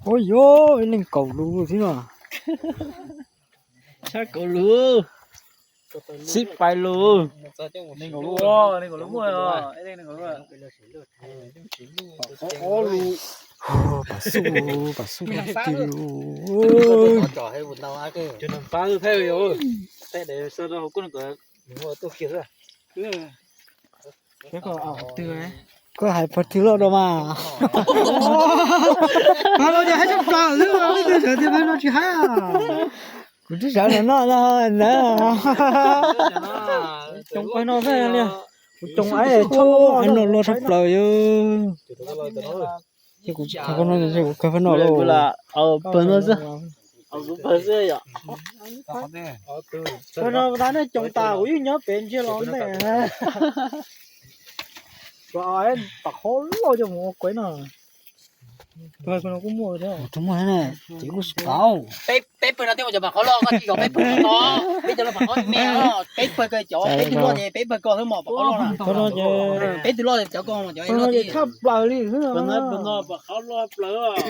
Ua yog ib leeg kaum lus xwb no. Sab kaum lus, sib pais lus. Nees nkaum lus, nees nkaum lus muaj, nees nkaum lus. Pam xub, pam xub ti. Koj hais pog twg loj rau mas. Pab no ces haib tshaj plaws xwb, leej twg sawv tias pab no tsis haib. Kuv twb sawv no no no ntawd. Coob pab no xwb li. Kuv coob es tshaj no loj tshaj plaws yog. Ces kuv kawg pab no, ces kuv kawg pab no lauj. Pawg no xwb. Kuv pawg xwb yom. Pab no tas nej coob tas kuv yeej nyob pem ntsia los ntej. Pam qhov loj coj mus ua kuv no. Pawg no kuj muaj thiab. Kuv muaj thiab ne, ces kuj tsis paub. Peb pawg no twb mus cov pam qhov loj, koj tsis zov peb pawg no. Peb cov no pam qhov me, peb pawg ko cov, peb twg loj ces peb pawg ko xwb mos pam qhov loj na. Peb twg loj cov ko mos cov loj tshaj plaws li xwb. Pam qhov loj plaws.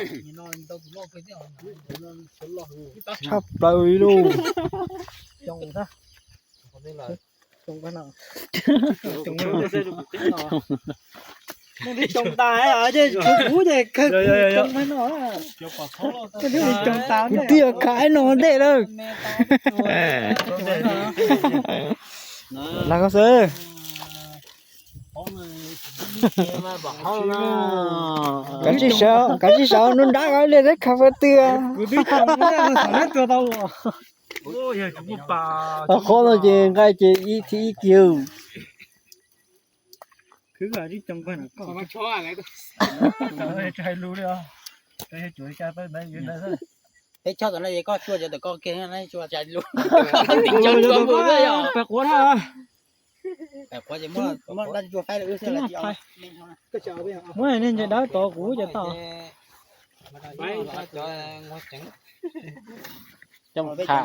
Tshaj plaws li lauj. Coob tas, nej twb coob tas, ces kuv ces kawg kuv coob no. Kuv twb yog khav no ntej lawm. Lag koj xwb. Kav tsij sawv, kav tsij sawv nruab nrab koj li thiab khav pawg twg. Qhov no ces nqaij ces ib thib ib kiag. Peb chob tom no es koj xyuas cov tom koj kiag, xyuas tsis lus. Pem quav na. Pem quav ces muab dab tsi tsuas faib lawm wb xwb. Muab nej ntsais dawb tod kuv cov tau. Coj mus qha.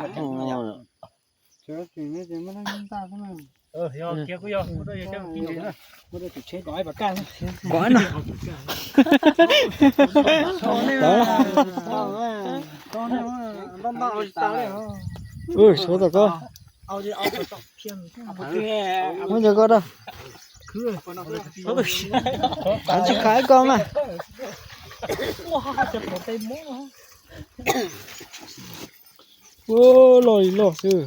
Kom no. Suav tom koj. Muab cov koj da. Khav tsis khav ib ko mas. Ua loj li loj xwb.